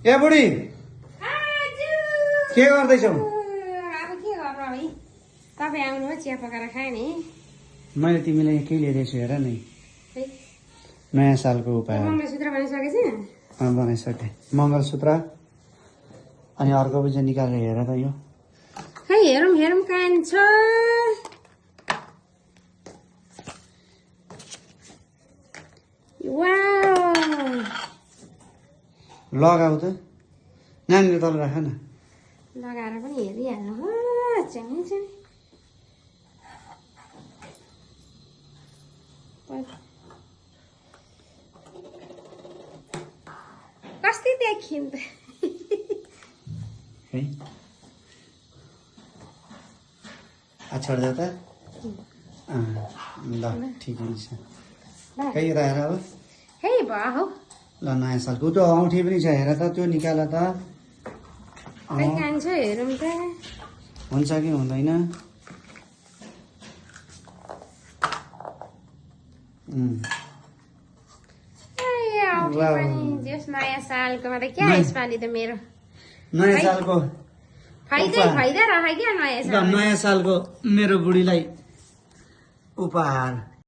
ए बुढी के गर्दैछौ? अब के गर्नु है, तपाईँ आउनुभयो चिया पकाएर खाएँ नि। मैले तिमीलाई के ल्याइदिएको छु हेर नि, नयाँ सालको उपहार। मङ्गलसूत्र बनाइसकेछ? बनाइसकेँ मङ्गलसूत्र। अनि अर्को पनि चाहिँ निकालेर हेर त यो। खै हेरौँ हेरौँ कान्छ। लगाऊ त नानीले तल राख न। लगाएर पनि हेरिहाल्नु चाहिन्छ नि। कस्तो देखिन् त है छोड्दै त ल ठिकै छ। खै राखेर अब हे भयो हौ ल नयाँ सालको त्यो औँठी पनि छ हेर त, त्यो निकाल त। खै कान्छ हेरौँ त हुन्छ कि हुँदैन। नयाँ सालकोमा त क्या यसपालि त मेरो नयाँ सालको फाइदा रह्यो क्या नयाँ साल। नयाँ सालको मेरो बुढीलाई उपहार।